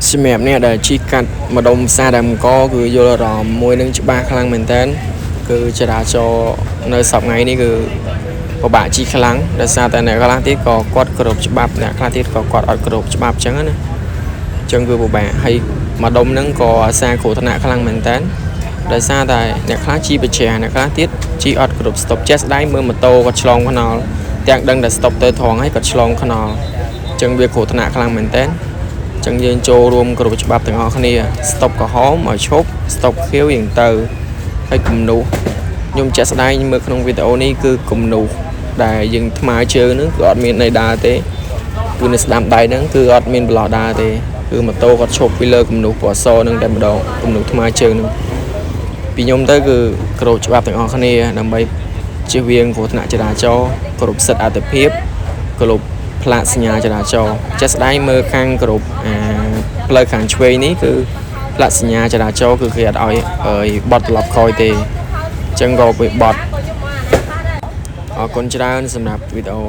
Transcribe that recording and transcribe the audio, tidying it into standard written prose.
សម្រាប់អ្នកដែលជិះកាត់ម្ដុំផ្សារដើមកគឺយល់អារម្មណ៍មួយនឹងច្បាស់ខ្លាំងមែនតើគឺចរាចរណ៍នៅសប្តាហ៍ថ្ងៃនេះគឺពិបាកជិះខ្លាំងដោយសារតែអ្នកខ្លះទៀតក៏គាត់គោរពច្បាប់អ្នកខ្លះទៀតក៏គាត់អត់គោរពច្បាប់អញ្ចឹងណាអញ្ចឹងគឺពិបាកហើយម្ដុំហ្នឹងក៏អាសាគ្រោះថ្នាក់ខ្លាំងមែនតើដោយសារតែអ្នកខ្លះជិះបច្ចាអ្នកខ្លះទៀតជិះអត់គោរព stop ចេះស្ដាយមើលម៉ូតូគាត់ឆ្លងថ្នល់ទាំងដឹងតែ stop ទៅត្រង់ហើយគាត់ឆ្លងថ្នល់អញ្ចឹងវាគ្រោះថ្នាក់ខ្លាំងមែនតើ ចឹងយើងចូលរួមគោរពច្បាប់ទាំងអស់គ្នា stop ក្រហមឲ្យឈប់ stop ខៀវយើងទៅហើយគំនូសខ្ញុំចាក់ស្ដែងមើលក្នុងវីដេអូនេះគឺគំនូសដែលយើងថ្មើរជើងហ្នឹងគឺអត់មានន័យដើរទេគឺនៅស្ដាំដៃហ្នឹងគឺអត់មានប្រឡោះដើរទេគឺម៉ូតូគាត់ឈប់ពីលើគំនូសពណ៌សហ្នឹងតែម្ដងគំនូសថ្មើរជើងហ្នឹងពីខ្ញុំទៅគឺគោរពច្បាប់ទាំងអស់គ្នាដើម្បីជៀសវាងគ្រោះថ្នាក់ចរាចរណ៍គោរពសិទ្ធិអត្ថភាពគោរព ផ្លាកសញ្ញាចរាចរណ៍ចេះស្ដែងមើលខាងគ្រប់អាផ្លូវខាងឆ្វេងនេះគឺផ្លាកសញ្ញាចរាចរណ៍គឺគេអត់ឲ្យឲ្យបត់ត្រឡប់ក្រោយទេអញ្ចឹងក៏វាបត់អរគុណច្រើនសម្រាប់វីដេអូ។